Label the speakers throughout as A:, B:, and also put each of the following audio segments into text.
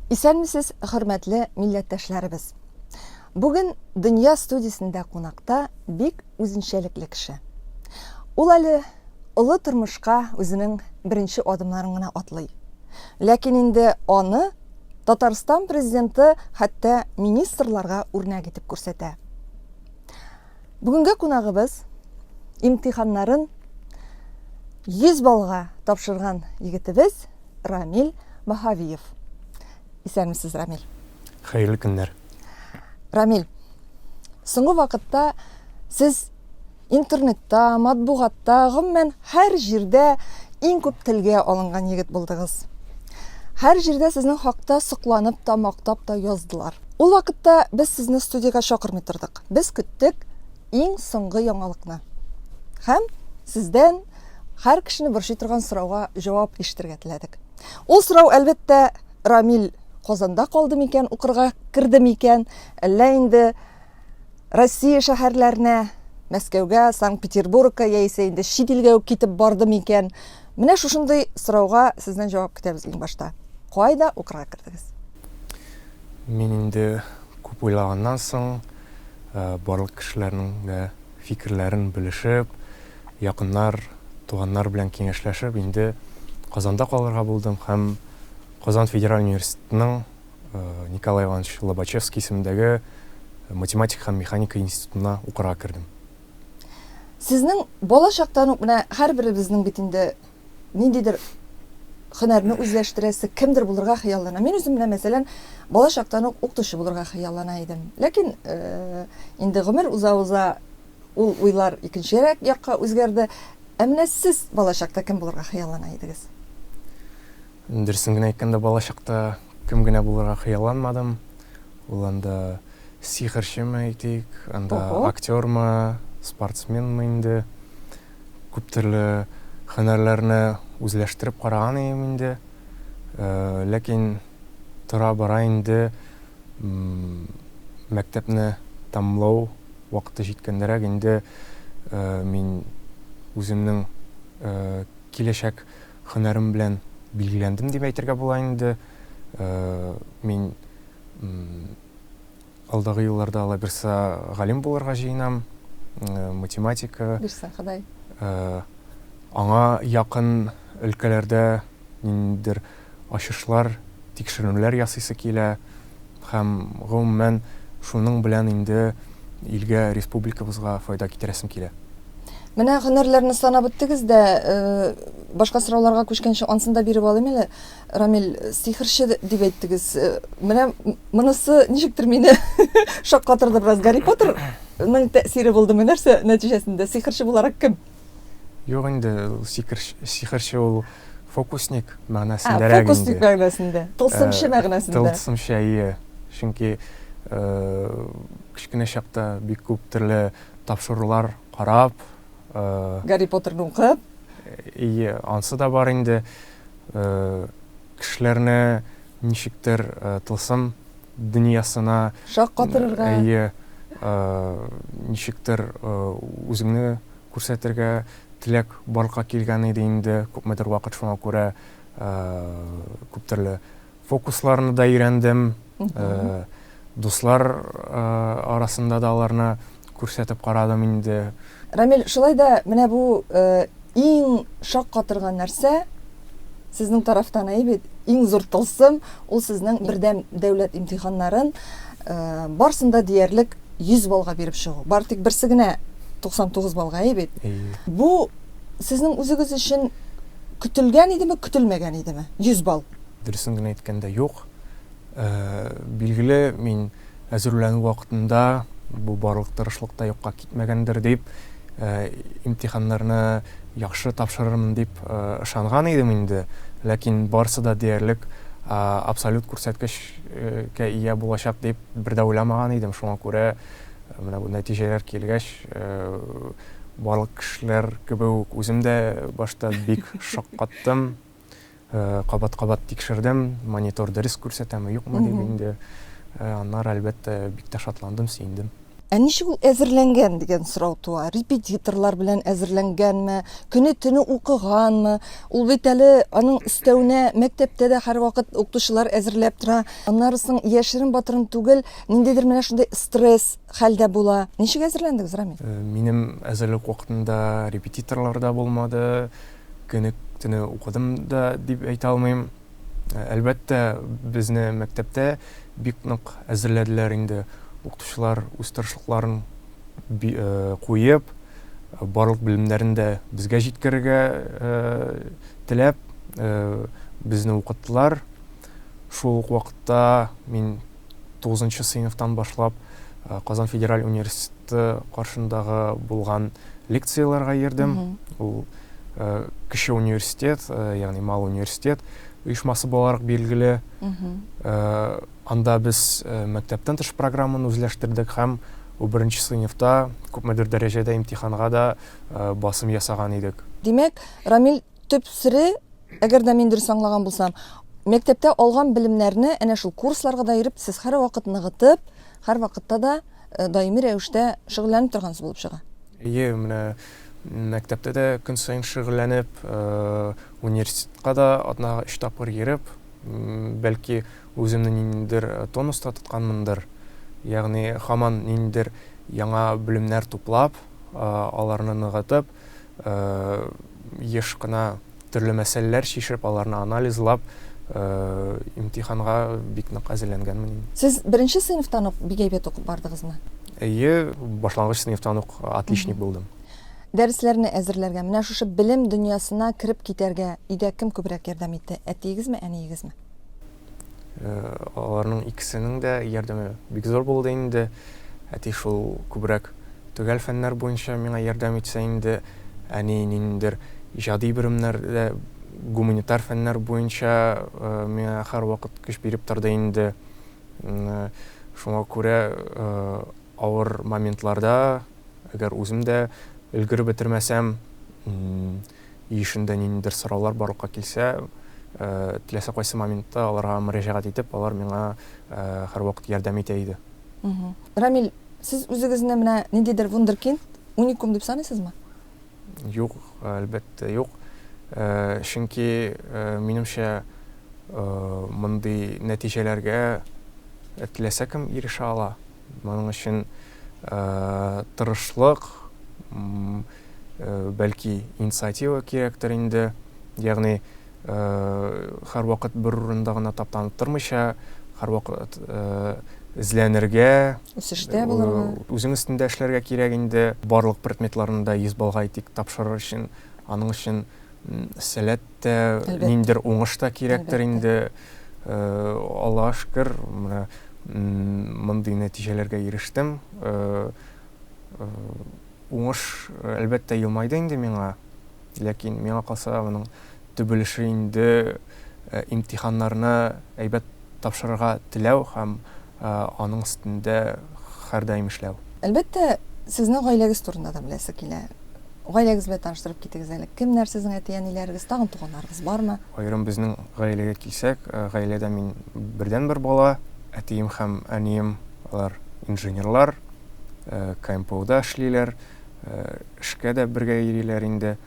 A: Исәнмесез, хөрмәтле милләттәшләребез! Бүген Дөнья студиясендә кунакта бик үзенчәлекле кеше. Ул әле олы тормышка үзенең беренче адымнарын гына атлый. Ләкин инде аны Татарстан президенты хәтта министрларга үрнәк итеп күрсәтә. Бүгенге кунагыбыз имтиханнарын 100 баллга тапшырган егетебез Рамил Баһавиев. Исәнмесез, Рамил.
B: Хәерле көннәр.
A: Рамил, соңгы вакытта сез интернетта, матбугатта, гомумән һәр җирдә иң күп телгә алынган егет булдыгыз. Һәр җирдә сезнең хакта сокланып та, мактап та яздылар. Ул вакытта без сезне студиягә чакырмый тордык. Без көттек иң соңгы яңалыкны. Һәм сездән һәр кешене борчый торган сорауга җавап ишетергә теләдек. Ул сорау, әлбәттә, Рамил Казанда калды микән, укырга керде микән, әллә инде Россия шәһәрләренә, Мәскәүгә, Санкт-Петербургка яисә инде чит илгә үк китеп барды микән? Менә шушындый сорауга сездән җавап көтәбез иң башта. Кайда укырга кердегез?
B: Мин инде күп уйлаганнан соң, барлык кешеләрнең дә фикерләрен белешеп, якыннар, туганнар белән киңәшләшеп, инде Казанда калырга булдым һәм Казан федераль университетының Николай Иванович Лобачевский исемендәге математика һәм механика институтына укырга кердем.
A: Сезнең бала чактан ук менә һәрберебезнең бит инде ниндидер һөнәрне үзләштерәсе, кемдер булырга хыяллана. Мин үзем менә, мәсәлән, бала чактан ук укытучы булырга хыяллана идем. Ләкин инде гомер уза-уза ул уйлар икенчерәк якка үзгәрде. Ә менә сез бала чакта кем булырга хыяллана идегез?
B: Дөресен генә әйткәндә, бала чакта кем генә булырга хыялланмадым. Ул анда сихерчеме әйтик, анда актермы, спортсменмы инде. Күп төрле һөнәрләрне үзләштереп караган идем инде. Ләкин тора-бара инде мәктәпне тәмамлау вакыты җиткәндәрәк инде мин үземнең киләчәк һөнәрем белән билгеләндем дип әйтергә була инде. Мин алдагы елларда алабирса галим булырга җыенам, математика.
A: Бирсә Ходай.
B: Аңа якын өлкәләрдә ниндидер ачышлар, тикшеренүләр ясыйсы килә һәм гомумән шуның белән инде илгә, республикабызга файда китерәсем килә.
A: Менә һөнәрләрне санап үттегез дә, башка сорауларга күчкәнче ансын да биреп алыйм әле. Рамил, сихерче дип әйттегез. Менә монысы ничектер мине шаккатырды бераз. Гарри Поттерның тәэсире булдымы? Нәрсә нәтиҗәсендә? Сихерче буларак кем?
B: Юк инде, сихерче ул фокусник мәгънәсендәрәк инде.
A: Фокусник мәгънәсендә, тылсымчы мәгънәсендә.
B: Тылсымчы, әйе. Чөнки кечкенә чакта бик күп төрле тапшырулар карап,
A: Гарри Поттерны укып.
B: Әйе, ансы да бар инде. Кешеләрне ничектер тылсым дөньясына
A: шаккатырырга.
B: Әйе, ничектер үзеңне күрсәтергә теләк барлыкка килгән иде инде күпмедер вакыт, шуңа күрә күп төрле фокусларны да өйрәндем. Дуслар арасында да аларны күрсәтеп карадым инде.
A: Рамил, шулай да менә бу иң шаккатырган нәрсә сезнең тарафтан, әйе бит, иң зур тылсым, ул сезнең бердәм дәүләт имтиханнарын барысын да диярлек 100 баллга биреп чыгу. Бары тик берсе генә 99 баллга, әйе бит? Бу сезнең үзегез өчен көтелгән идеме, көтелмәгән идеме? 100 балл.
B: Дөресен генә әйткәндә, юк. Билгеле, мин әзерләнү вакытында бу барлык тырышлык та юкка китмәгәндер дип, имтиханнарны яхшы тапшырырмын дип ышанган идем инде. Ләкин барысы да диярлек абсолют күрсәткечкә ия булачак дип бер дә уйламаган идем. Шуңа күрә менә бу нәтиҗәләр килгәч, барлык кешеләр кебек үк үзем дә башта бик шаккаттым. Кабат-кабат тикшердем, монитор дөрес күрсәтәме, юкмы дип инде. Аннары, әлбәттә, бик тә шатландым, сөендем.
A: Ә ничек ул әзерләнгән дигән сорау туа. Репетиторлар белән әзерләнгәнме, көне-төне укыганмы? Ул бит әле аның өстәвенә мәктәптә дә һәрвакыт укытучылар әзерләп тора. Аннары соң яшерен-батырын түгел, ниндидер менә шундый стресс хәлдә була. Ничек әзерләндегез, Рамил?
B: Минем әзерлек вакытында репетиторлар да булмады, көне-төне укыдым да дип әйтә алмыйм. Әлбәттә, безне мәктәптә бик нык әзерләделәр инде. Укытучылар үз тырышлыкларын куеп, барлык белемнәрен дә безгә җиткерергә теләп, безне укыттылар. Шул ук вакытта мин 9 сыйныфтан башлап Казан федераль университеты каршындагы булган лекцияләргә йөрдем. Ул кече университет, ягъни малый университет оешмасы буларак билгеле. Анда без мәктәптән тыш программаны үзләштердек һәм 11 сыйныфта күпмедер дәрәҗәдә имтиханга да басым ясаган идек.
A: Димәк, Рамил, төп сере, әгәр дә мин дөрес аңлаган булсам, мәктәптә алган белемнәрне әнә шул курсларга да йөреп, сез һәрвакыт ныгытып, һәрвакытта да даими рәвештә шөгыльләнеп торгансыз булып чыга.
B: Әйе, менә мәктәптә дә көн саен шөгыльләнеп, университетка да атнага өч тапкыр йөреп, бәлки үземне ниндидер тонуста тотканмындыр. Ягъни һаман ниндидер яңа белемнәр туплап, аларны ныгытып, еш кына төрле мәсьәләләр чишеп, аларны анализлап, имтиханга бик нык әзерләнгәнмен инде.
A: Сез беренче сыйныфтан ук бик әйбәт укып бардыгызмы?
B: Әйе, башлангыч сыйныфтан ук отличник булдым.
A: Дәресләрне әзерләргә, менә шушы белем дөньясына кереп китәргә өйдә кем күбрәк ярдәм итте, әтиегезме, әниегезме?
B: Аларның икесенең дә ярдәме бик зур булды инде. Әти шул күбрәк төгәл фәннәр буенча миңа ярдәм итсә инде, әни ниндидер иҗади биремнәрдә, гуманитар фәннәр буенча миңа һәрвакыт көч биреп торды инде. Шуңа күрә авыр моментларда, әгәр үзем дә өлгереп бетермәсәм, өй эшендә ниндидер сораулар барлыкка килсә, теләсә кайсы моментта аларга мөрәҗәгать итеп, алар миңа һәрвакыт ярдәм итә иде.
A: Рамил, сез үзегезне менә ниндидер вундеркинд, уникум дип саныйсызмы?
B: Юк, әлбәттә, юк. Чөнки, минемчә, мондый нәтиҗәләргә теләсә кем ирешә ала. Моның өчен тырышлык, бәлки инициатива кирәктер инде. Ягъни һәрвакыт бер урында гына таптанып тормыйча, һәрвакыт эзләнергә,
A: үсештә булырга,
B: үзең өстендә эшләргә кирәк инде. Барлык предметларны да 100 баллга әйтик тапшырыр өчен, аның өчен сәләт тә, ниндидер уңыш та кирәктер инде. Аллага шөкер, менә мондый нәтиҗәләргә ирештем. Уңыш, әлбәттә, елмайды инде миңа. Ләкин миңа калса, моның төп өлеше инде имтиханнарны әйбәт тапшырырга теләү һәм аның өстендә һәрдаим эшләү.
A: Әлбәттә, сезнең гаиләгез турында да беләсе килә. Гаиләгез белән таныштырып китегез әле. Кемнәр сезнең әти-әниләрегез, тагын туганнарыгыз бармы?
B: Аерым безнең гаиләгә килсәк, гаиләдә мин бердәнбер бала. Әтием һәм әнием алар инженерлар, КМПУда эшлиләр, эшкә дә бергә йөриләр инде.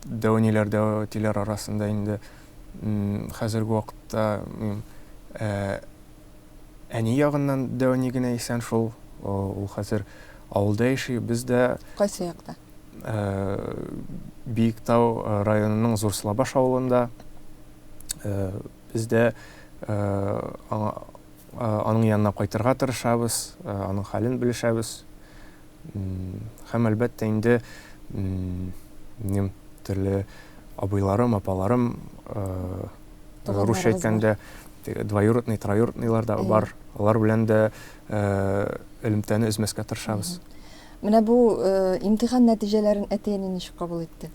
B: Дәү әниләр, дәү әтиләр арасында инде хәзерге вакытта мин әни ягыннан дәү әни генә исән шул. Ул хәзер авылда яши, без дә
A: Кайсы якта?
B: Биектау районының Зур Слабаш авылында. Без дә аңа аның янына кайтырга тырышабыз, аның хәлен белешәбез. Һәм әлбәттә инде минем төрле абыйларым, апаларым, русча әйткәндә, двоюродный, троюродныйлар да бар. Алар белән дә элемтәне өзмәскә тырышабыз.
A: Менә бу имтихан нәтиҗәләрен әти-әни ничек кабул итте?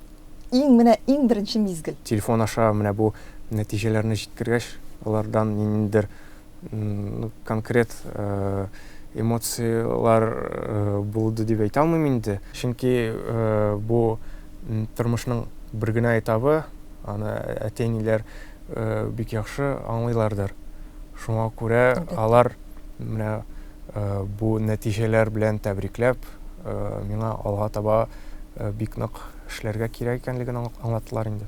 A: Иң менә иң беренче мизгел.
B: Телефон аша менә бу нәтиҗәләрне җиткергәч, алардан ниндидер конкрет эмоцияләр булды дип әйтә алмыйм инде. Чөнки бу тормышның бер генә этабы, аны әти-әниләр бик яхшы аңлыйлардыр. Шуңа күрә алар менә Бу нәтиҗәләр белән тәбрикләп, миңа алга таба бик нык эшләргә кирәк икәнлеген аңлаттылар инде.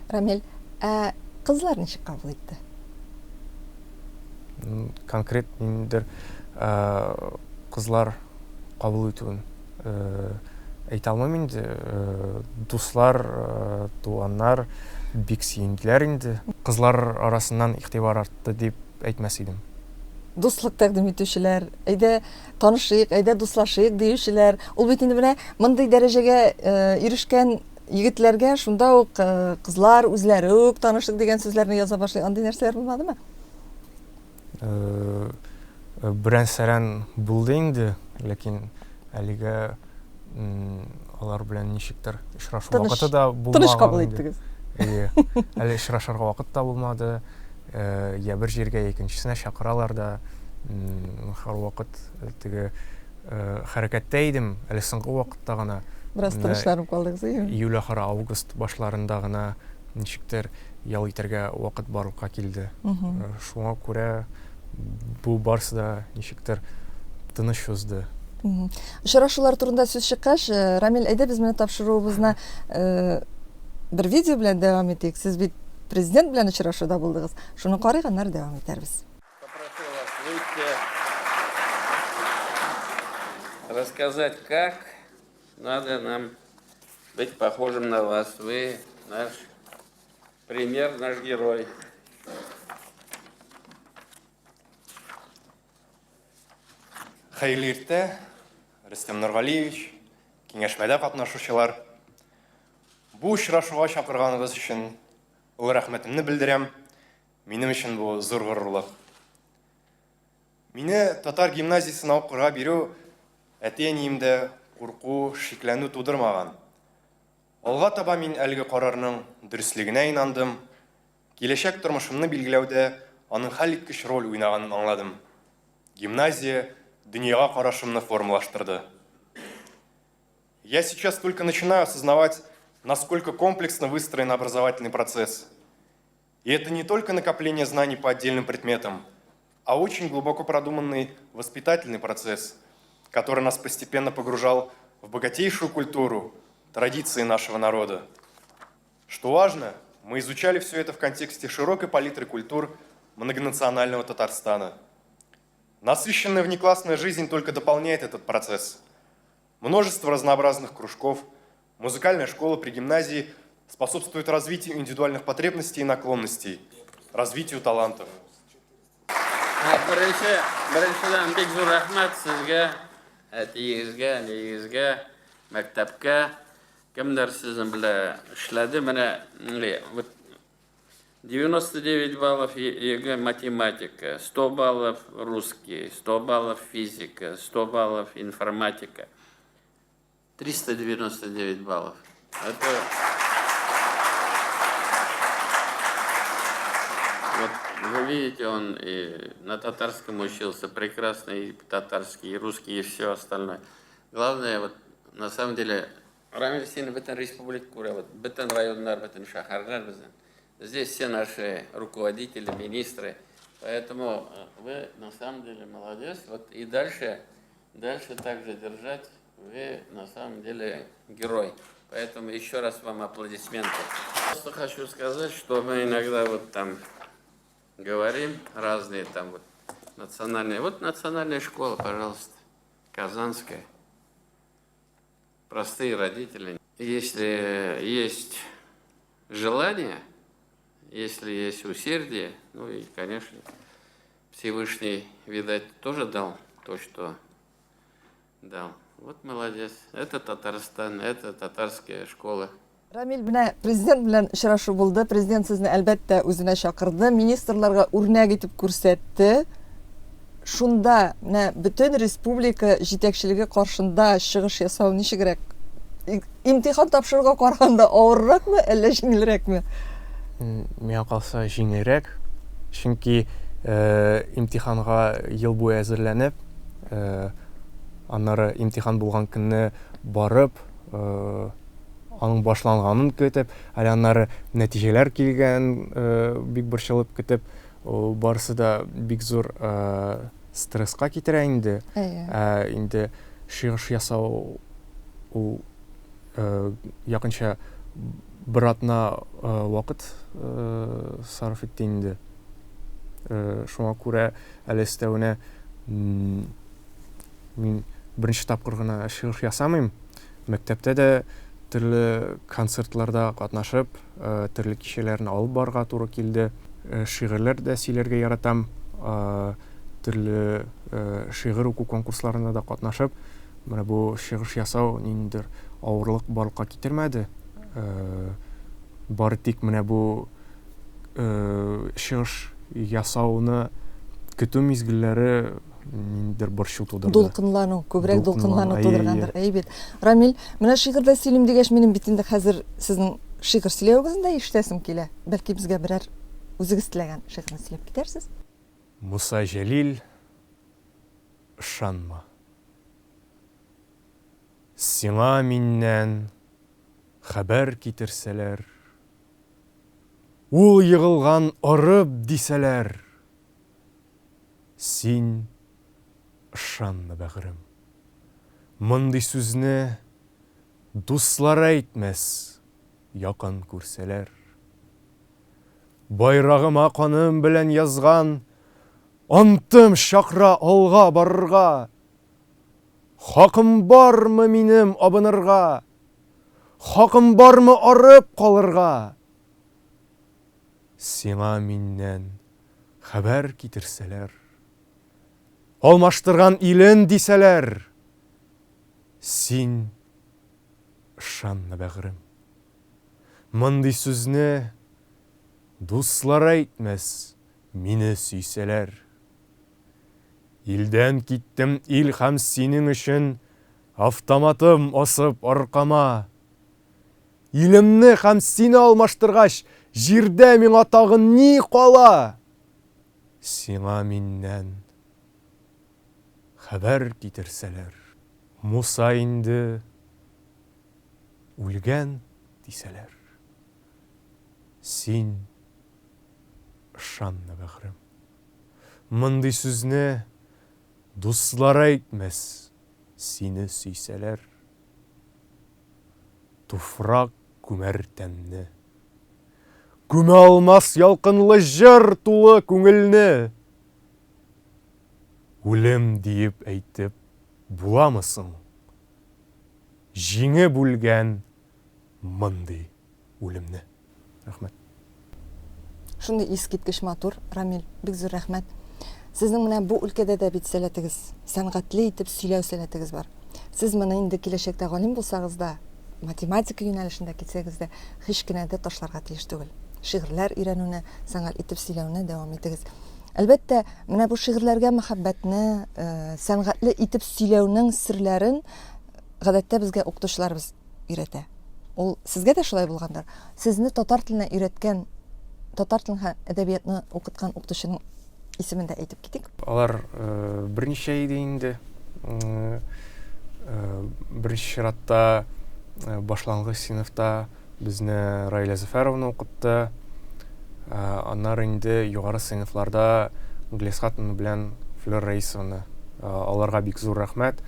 A: Рамил, ә кызлар ничек кабул итте?
B: Конкрет ниндидер кызлар кабул итүен әйтә алмыйм инде. Дуслар, туганнар бик сөенделәр инде. Кызлар арасыннан игътибар артты дип әйтмәс идем.
A: Дуслык тәкъдим итүчеләр, әйдә танышыйк, әйдә дуслашыйк диючеләр. Ул бит инде менә мондый дәрәҗәгә ирешкән егетләргә шунда ук кызлар үзләре үк танышыйк дигән сүзләрне яза башлый. Андый нәрсәләр булмадымы?
B: Берән-сәрән булды инде, ләкин әлегә алар белән ничектер очрашу вакыты да булмаган.
A: Тыныч кабул иттегез.
B: Әйе. Әле очрашырга вакыт та булмады. Я бер җиргә, я икенчесенә чакыралар да. Һәрвакыт теге хәрәкәттә идем. Әле соңгы вакытта гына.
A: Бераз тынычланып калдыгыз, әйеме?
B: Июль ахыры, август башларында гына ничектер ял итәргә вакыт барлыкка килде. Шуңа күрә бу барысы да ничектер тыныч узды.
A: Очрашулар турында сүз чыккач, э, Рамил, әйдә без менә тапшыруыбызны э, бер видео белән дәвам итик. Сез бит президент белән очрашуда булдыгыз. Шуны карыйк, аннары дәвам итәрбез.
C: Попрошу вас выйти, рассказать, как надо нам быть похожим на вас. Вы наш пример, наш герой.
B: Хәерле иртә, Рөстәм Нургалиевич, киңәшмәдә катнашучылар. Бу очрашуга чакырганыгыз өчен олы рәхмәтемне белдерәм. Минем өчен бу зур горурлык. Мине татар гимназиясенә укырга бирү әти-әниемдә курку, шикләнү тудырмаган. Алга таба мин әлеге карарның дөреслегенә инандым, киләчәк тормышымны билгеләүдә аның хәлиткеч роль уйнаганын аңладым. Гимназия дөньяга карашымны формалаштырды. Я сейчас только начинаю осознавать, насколько комплексно выстроен образовательный процесс. И это не только накопление знаний по отдельным предметам, а очень глубоко продуманный воспитательный процесс, который нас постепенно погружал в богатейшую культуру, традиции нашего народа. Что важно, мы изучали все это в контексте широкой палитры культур многонационального Татарстана. Насыщенная внеклассная жизнь только дополняет этот процесс. Множество разнообразных кружков, музыкальная школа при гимназии способствует развитию индивидуальных потребностей и наклонностей, развитию талантов.
C: Беренче, беренчедән бик зур рәхмәт сезгә, әтиегезгә, әниегезгә, мәктәпкә. Кемнәр сезнең белән эшләде? Менә вот 99 баллов ЕГЭ математика, 100 баллов русский, 100 баллов физика, 100 баллов информатика. 399 баллов. Это... Вот вы видите, он и на татарском учился прекрасно, и татарский, и русский, и все остальное. Главное, вот на самом деле, Рамиль син бөтен республика күрә, вот бөтен районнар, бөтен шәһәрләр безнең. Здесь все наши руководители, министры. Поэтому э, вы на самом деле молодец. Вот и дальше, дальше также держать. Вы на самом деле герой. Поэтому еще раз вам аплодисменты. Просто хочу сказать, что мы иногда вот там говорим разные там вот национальные. Вот национальная школа, пожалуйста, Казанская. Простые родители. Если есть желание, если есть усердие, ну и, конечно, Всевышний, видать, тоже дал то, что дал. Вот молодец. Это Татарстан, это татарская школа.
A: Рамил, менә президент белән очрашу булды. Президент сезне, әлбәттә, үзенә чакырды, министрларга үрнәк итеп күрсәтте. Шунда менә бөтен республика җитәкчелеге каршында чыгыш ясау ничегрәк? Имтихан тапшыруга караганда авырракмы, әллә җиңелрәкме?
B: Миңа калса, җиңелрәк. Чөнки э, имтиханга ел буе әзерләнеп, э, аннары имтихан булган көнне барып, э, аның башланганын көтеп, әле аннары нәтиҗәләр килгән, бик борчылып көтеп, барысы да бик зур стресска китерә инде. Ә инде чыгыш ясау ул якынча бер атна вакыт сарыф итте инде. Шуңа күрә әле өстәвенә мин беренче тапкыр гына чыгыш ясамыйм. Мәктәптә дә төрле концертларда катнашып, төрле кичәләрне алып барырга туры килде. Шигырьләр дә сөйләргә яратам. Төрле шигырь уку конкурсларында да катнашып, менә бу чыгыш ясау ниндидер авырлык барлыкка китермәде. Бары тик менә бу чыгыш ясауны көтү мизгелләре ниндидер борчу тудырды.
A: Дулкынлану, күбрәк дулкынлану тудыргандыр. Әй бит. Рамил, менә шигырь дә сөйлим дигәч, минем бит инде хәзер сезнең шигырь сөйләвегезне дә ишетәсем килә. Бәлки безгә берәр үзегез теләгән шигырьне сөйләп китәрсез?
B: Муса Җәлил, ышанма. Сиңа миннән хәбәр китерсәләр, Ул егылган арып дисәләр, Син ышанма, бәгърем. Мондый сүзне дуслар әйтмәс, якын күрсәләр. Байрагыма каным белән язган Антым чакыра алга барырга. Хакым бармы минем абынырга? Хакым бармы арып калырга? Сиңа миннән хәбәр китерсәләр, Алмаштырган илен дисәләр, Син ышанма, бәгърем. Мондый сүзне дуслар әйтмәс, мине сөйсәләр. Илдән киттем ил һәм синең өчен Автоматым асып аркама. Илемне һәм сине алмаштыргач, Җирдә миңа тагын ни кала? Сиңа миннән хәбәр китерсәләр. Муса инде үлгән, дисәләр. Син ышанма, бәгърем. Мондый сүзне дуслар әйтмәс, сине сөйсәләр. Туфрак күмәр тәнне. Күмә алмас ялкынлы җыр тулы күңелне. Үлем диеп әйтеп буламы соң? Җиңеп үлгән мондый үлемне. Рәхмәт.
A: Шундый искиткеч матур, Рамил, бик зур рәхмәт. Сезнең менә бу өлкәдә дә бит сәләтегез, сәнгатьле итеп сөйләү сәләтегез бар. Сез моны инде киләчәктә галим булсагыз да, математика юнәлешендә китсәгез дә, һич кенә дә ташларга тиеш түгел. Шигырьләр өйрәнүне, сәнгать итеп сөйләүне дәвам итегез. Әлбәттә, менә бу шигырьләргә мәхәббәтне, э, сәнгатьле итеп сөйләүнең серләрен гадәттә безгә укытучыларыбыз өйрәтә. Ул сезгә дә шулай булгандыр. Сезне татар теленә өйрәткән, татар телен һәм әдәбиятны укыткан укытучының исемен дә әйтеп китик.
B: Алар э, берничә иде инде. Э, беренче чиратта э, башлангыч сыйныфта безне Раилә Зөфәровна укытты. Аннары инде югары сыйныфларда Глесхатовна белән Флер Раисовна. Аларга бик зур рәхмәт.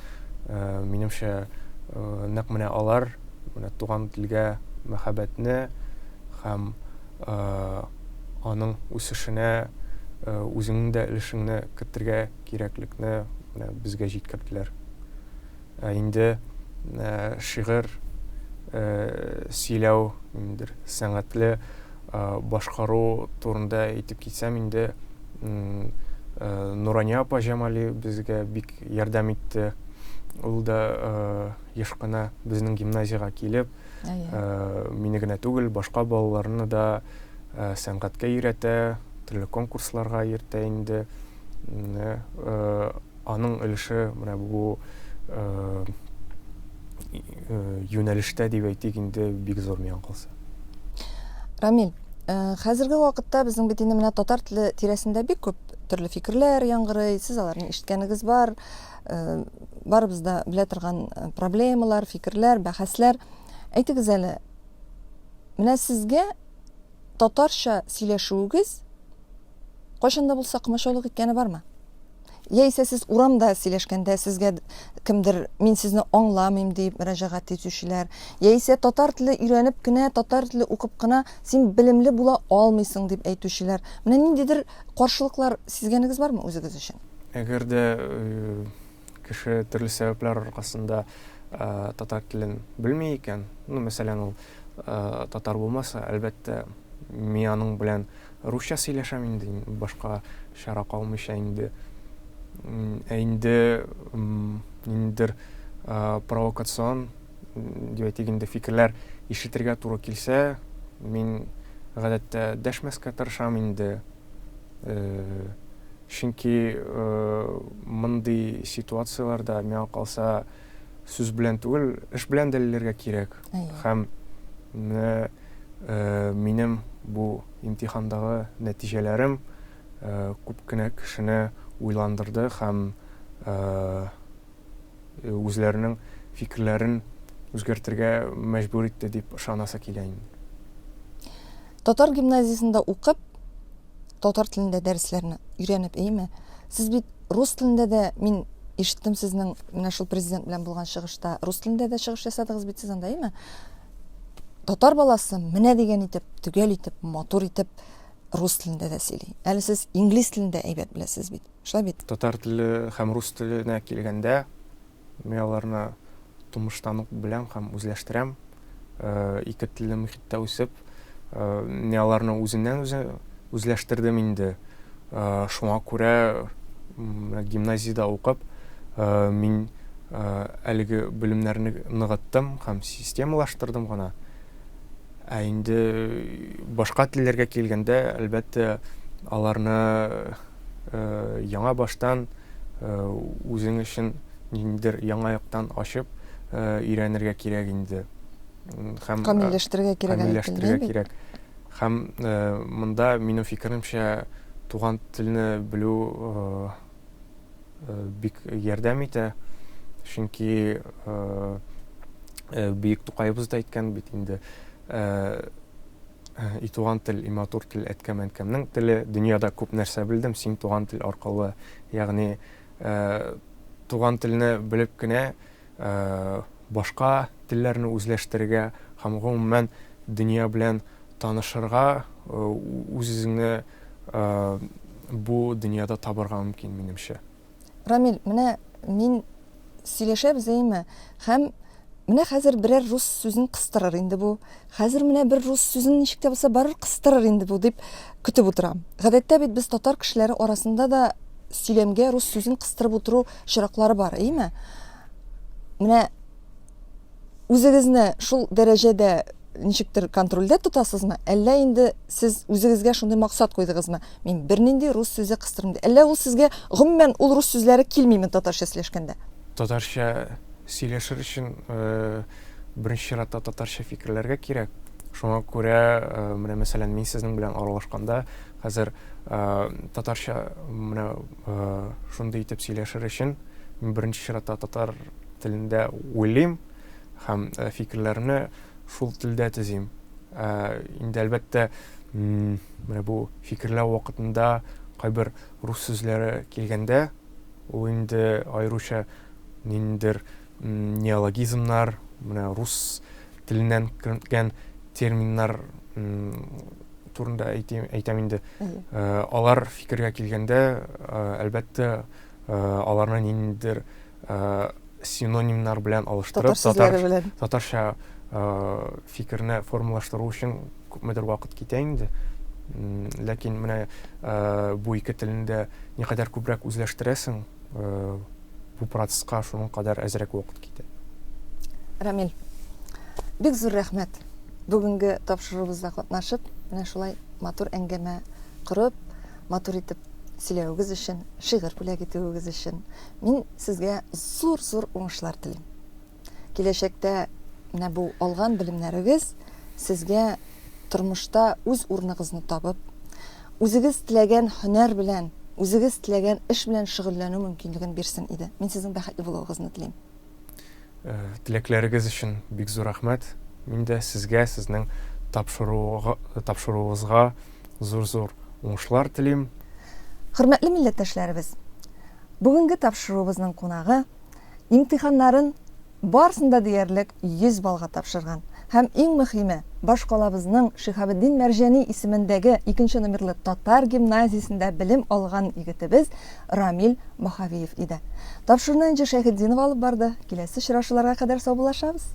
B: Минемчә, нәкъ менә алар менә туган телгә мәхәббәтне һәм аның үсешенә үзеңнең дә өлешеңне кертергә кирәклекне менә безгә җиткерделәр. Ә инде шигырь сөйләү, ниндидер сәнгатьле башкару турында әйтеп китсәм инде, Нурания апа Җамали безгә бик ярдәм итте. Ул да еш кына безнең гимназиягә килеп, мине генә түгел, башка балаларны да сәнгатькә өйрәтә, төрле конкурсларга йөртә инде. Аның өлеше менә бу юнәлештә дип әйтик инде бик зур миңа калса.
A: Рамил, хәзерге вакытта безнең бит инде менә татар теле тирәсендә бик күп төрле фикерләр яңгырый, сез аларны ишеткәнегез бар, барыбыз да белә торган проблемалар, фикерләр, бәхәсләр. Әйтегез әле, менә сезгә татарча сөйләшүегез кайчан да булса комачаулык иткәне бармы? Яисә сез урамда сөйләшкәндә сезгә кемдер мин сезне аңламыйм дип мөрәҗәгать итүчеләр, яисә татар теле өйрәнеп кенә, татар теле укып кына син белемле була алмыйсың дип әйтүчеләр. Менә ниндидер каршылыклар сизгәнегез бармы үзегез өчен?
B: Әгәр дә кеше төрле сәбәпләр аркасында татар телен белми икән, ну, мәсәлән, ул татар булмаса, әлбәттә, мин аның белән русча сөйләшәм инде, башка чара калмыйча инде. Ә инде ниндидер провокацион, дип әйтик инде, фикерләр ишетергә туры килсә, мин гадәттә дәшмәскә тырышам инде. Чөнки мондый ситуацияләрдә, миңа калса, сүз белән түгел, эш белән дәлилләргә кирәк. Һәм менә минем бу имтихандагы нәтиҗәләрем күп кенә кешене уйландырды һәм үзләренең фикерләрен үзгәртергә мәҗбүр итте дип ышанасы килә инде.
A: Татар гимназиясендә укып, татар телендә дәресләрне өйрәнеп, әйеме? Сез бит рус телендә дә, мин ишеттем сезнең менә шул президент белән булган чыгышта, рус телендә дә чыгыш ясадыгыз бит сез анда, әйеме? Татар баласы менә дигән итеп, төгәл итеп, матур итеп рус телендә дә сөйли. Әле сез инглиз телен дә әйбәт беләсез бит. Шулай бит?
B: Татар теле һәм рус теленә килгәндә, Мин аларны тумыштан ук беләм һәм үзләштерәм. Ике телле мохиттә үсеп, мин аларны үзеннән-үзе үзләштердем инде. Шуңа күрә гимназиядә укып, мин әлеге белемнәрне ныгыттым һәм системалаштырдым гына. Ә инде башка телләргә килгәндә, әлбәттә, аларны яңа баштан үзең өчен ниндидер яңа яктан ачып өйрәнергә кирәк инде.
A: Һәм камилләштерергә кирәк.
B: Камилләштерергә кирәк. Һәм монда минем фикеремчә туган телне белү бик ярдәм итә. Чөнки бөек Тукаебыз да әйткән бит инде, И туган тел, и матур тел, әткәм-әнкәмнең теле, дөньяда күп нәрсә белдем син туган тел аркылы. Ягъни, туган телне белеп кенә башка телләрне үзләштерергә һәм гомумән дөнья белән танышырга, үз-үзеңне бу дөньяда табырга мөмкин, минемчә.
A: Рамил, менә мин сөйләшәбез, әйеме? Һәм менә хәзер берәр рус сүзен кыстырыр инде бу. Хәзер менә бер рус сүзен ничек тә булса барыр кыстырыр инде бу дип көтеп утырам. Гадәттә бит без татар кешеләре арасында да сөйләмгә рус сүзен кыстырып утыру очраклары бар, әйеме? Менә үзегезне шул дәрәҗәдә ничектер контрольдә тотасызмы, әллә инде сез үзегезгә шундый максат куйдыгызмы? Мин бернинди рус сүзе кыстырмыйм. Әллә ул сезгә гомумән ул рус сүзләре килмиме татарча сөйләшкәндә?
B: Татарча сөйләшер өчен беренче чиратта татарча фикерләргә кирәк. Шуңа күрә, менә мәсәлән, мин сезнең белән аралашканда хәзер татарча менә шундый итеп сөйләшер өчен мин беренче чиратта татар телендә уйлыйм һәм фикерләрне шул телдә төзим. Инде әлбәттә, менә бу фикерләү вакытында кайбер рус сүзләре килгәндә, ул инде аеруча ниндидер неологизмнар, менә рус теленнән кергән терминнар турында әйтим, әйтәм инде. Алар фикергә килгәндә, әлбәттә, аларны ниндидер синонимнар белән алыштырып,
A: татар белән.
B: Татарча фикерне формалаштыру өчен күпмедер вакыт китә инде. Ләкин менә бу ике телне дә никадәр күбрәк үзләштерәсең, бу процесска шуның кадәр әзрәк вакыт китә.
A: Рамил, бик зур рәхмәт. Бүгенге тапшыруыбызда катнашып, менә шулай матур әңгәмә корып, матур итеп сөйләвегез өчен, шигырь бүләк итүегез өчен. Мин сезгә зур-зур уңышлар телим. Киләчәктә менә бу алган белемнәрегез сезгә тормышта үз урыныгызны табып, үзегез теләгән һөнәр белән, үзегез теләгән эш белән шөгыльләнү мөмкинлеген бирсен иде. Мин сезнең бәхетле булуыгызны телим.
B: Теләкләрегез өчен бик зур рәхмәт. Мин дә сезгә, сезнең тапшыруыгызга зур-зур уңышлар телим.
A: Хөрмәтле милләттәшләребез! Бүгенге тапшыруыбызның кунагы имтиханнарын барысын да диярлек 100 баллга тапшырган һәм иң мөхиме, башкалабызның Шиһабетдин Мәрҗани исемендәге икенче номерлы татар гимназиясендә белем алган егетебез Рамил Баһавиев иде. Тапшыруны Энҗе Шәйхетдинова алып барды. Киләсе очрашуларга кадәр саубуллашабыз.